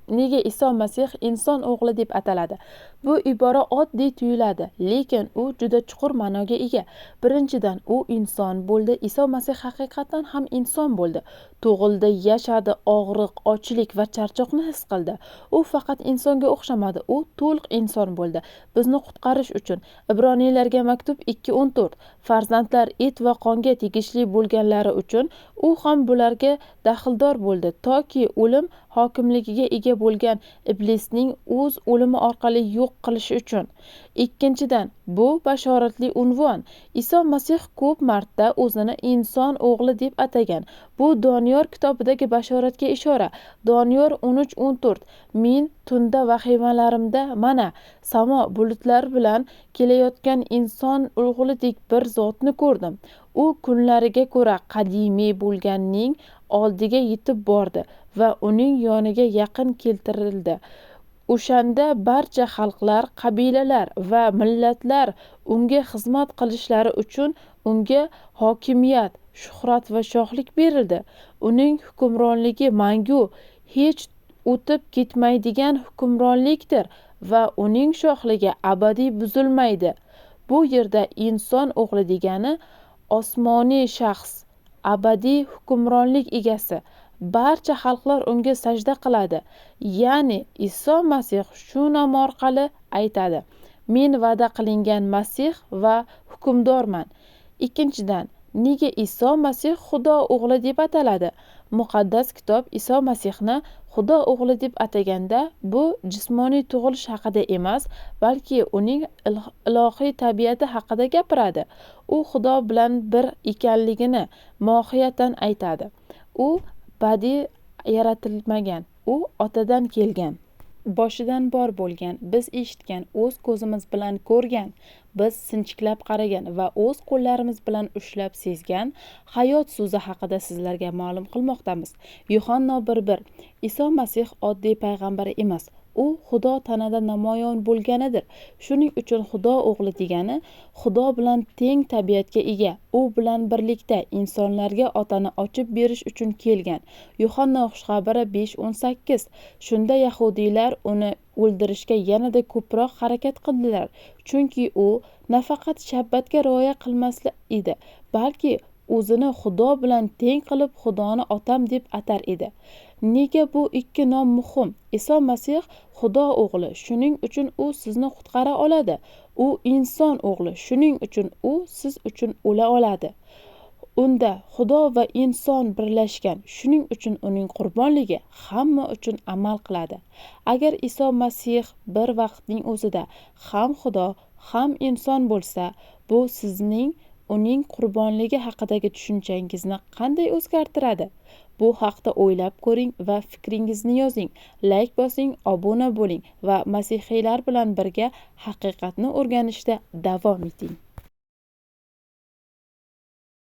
Nega Iso Masih inson o'g'li deb ataladi? Bu ibora oddiy tuyuladi, lekin u juda chuqur ma'noga ega. Birinchidan, u inson bo'ldi. Iso Masih haqiqatan ham inson bo'ldi. Tug'ildi, yashadi, og'riq, ochlik va charchoqni his qildi. U faqat insonga o'xshamadi, u to'liq inson bo'ldi. Bizni qutqarish uchun. Ibroniylarga maktub 2:14. Farzandlar et va qonga tegishli bo'lganlari uchun u ham bularga daxldor bo'ldi, toki o'lim hokimligiga ega bo'lgan iblisning o'z o'limi orqali yo'q qilishi uchun. Ikkinchidan, bu bashoratli unvon. Iso Masih ko'p marta o'zini inson o'g'li deb atagan. Bu Doniyor kitobidagi bashoratga ishora. Doniyor 13:14. Men tunda vahimalarimda mana samo bulutlari bilan kelayotgan inson o'g'lidek bir zotni ko'rdim. U kunlariga ko'ra qadimiy bo'lganning oldiga yetib bordi va uning yoniga yaqin keltirildi. O'shanda barcha xalqlar, qabilalar va millatlar unga xizmat qilishlari uchun unga hokimiyat, shuhrat va shohlik berildi. Uning hukmronligi mangu, hech o'tib ketmaydigan hukmronlikdir va uning shohligi abadiy buzilmaydi. Bu yerda inson o'g'li degani osmoniy shaxs, abadiy hukmronlik egasi. Barcha xalqlar unga sajda qiladi. Ya'ni Iso Masih shu nom orqali aytadi: Men va'da qilingan Masih va hukmdorman. Ikkinchidan, nega Iso Masih Xudo o'g'li deb ataladi? Muqaddas kitob Iso Masihni Xudo o'g'li deb ataganda, bu jismoniy tug'ilish haqida emas, balki uning ilohiy tabiati haqida gapiradi. U Xudo bilan bir ekanligini mohiyatan aytadi. U badiiy yaratilmagan, u otadan kelgan. Boshidan bor bo'lgan, biz eshitgan, o'z ko'zimiz bilan ko'rgan, biz sinchiklab qaragan va o'z qo'llarimiz bilan ushlab sezgan hayot so'zi haqida sizlarga ma'lum qilmoqdamiz. Yuhanno 1:1. Iso Masih oddiy payg'ambar emas. U Xudo tanada namoyon bo'lganidir. Shuning uchun Xudo o'g'li degani Xudo bilan teng tabiatga ega, u bilan birlikda insonlarga otani ochib berish uchun kelgan. Yuhanno xushxabari 5:18. Shunda yahudiylar uni o'ldirishga yanada ko'proq harakat qildilar, chunki u nafaqat shabbatga rioya qilmas edi, balki o'zini Xudo bilan teng qilib Xudoni otam deb atar edi. Nega bu ikki nom muhim? Iso Masih Xudo o'g'li, shuning uchun u sizni qutqara oladi. U inson o'g'li, shuning uchun u siz uchun o'la oladi. Unda Xudo va inson birlashgan, shuning uchun uning qurbonligi hamma uchun amal qiladi. Agar Iso Masih bir vaqtning o'zida ham Xudo, ham inson bo'lsa, bu sizning uning qurbonligi haqidagi tushunchangizni qanday o'zgartiradi? Bu haqda o'ylab ko'ring va fikringizni yozing. Like bosing, obuna bo'ling va masihiylar bilan birga haqiqatni o'rganishda davom eting.